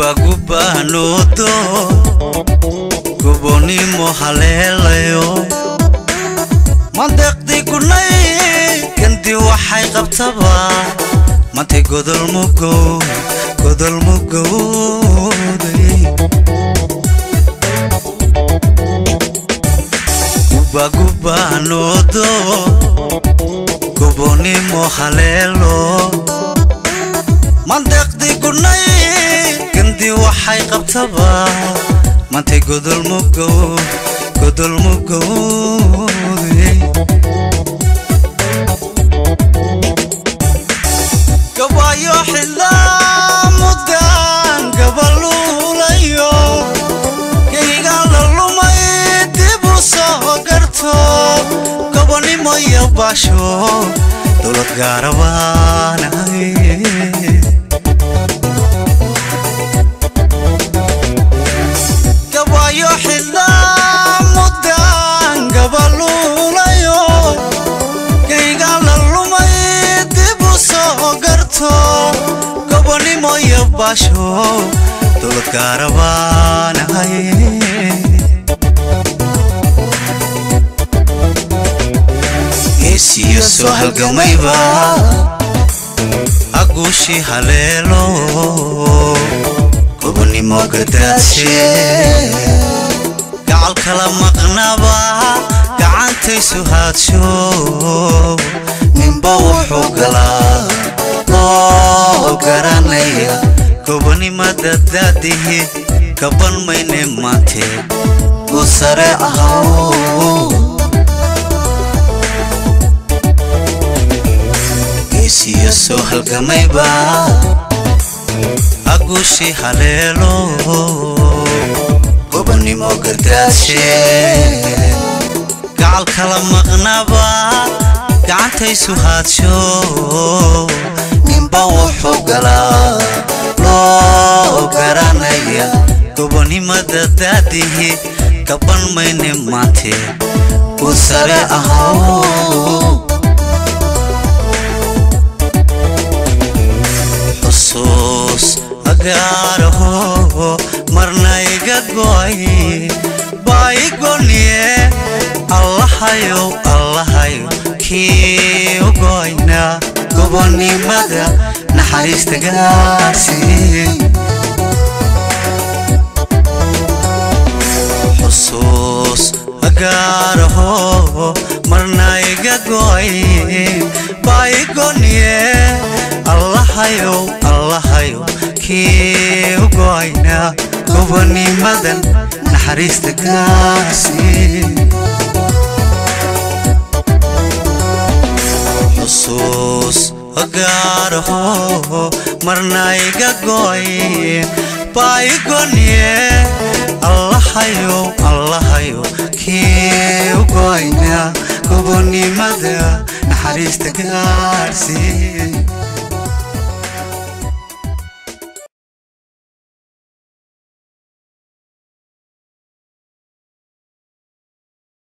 Guba noodo gobonimo haleelayo mandeeqdii gunay gandi waxay qabtaba mantay godol mugow godol mugowday. Guba noodo gobonimo haleelo mandeeqdii gunay gandi waxay qabtaba mantay godol mugow godol mugowday. Gabayo xilaa mudaan gabaluulayo kayga la lumay dib u soo garto gobonimo iyo baasho dowlad gaarabaanahay. Gabayo xilaa mudaan gabaluulayo kayga la lumay dib u soo garto gobonimo iyo baasho dowlad gaarabaanahay. Geesiyo soo halgamayba aguushii haleelo gobonimo gardaadshe gacal kala maqnaba gacantaysu haadsho ninba wuxuu galaa loo garanaya gobonimada daadihi gaban mayne maante ku sare ahaw. Geesiyo soo halgamayba aguushii haleelo gobonimo gardaadshe gacal kala maqnaba gacantaysu haadsho ninba wuxuu galaa loo garanaya gobonimada daadihi gaban mayne maante ku sare ahaw. Xusuus agaaraho marna iga go'ay baigoniye allahayow allahayo kii u go'ayna gobonimada naxariista gaarsiiye. Xusuus agaaraho marna iga go'ay baigoniye allahayow allahayo kii u go'ayna gobonimadan naxariista gaarsiiye. Xusuus agaaraho marna iga go'ay baigoniye allahayow allahayo kii u go'ayna gobonimada naxariista gaarsiiye.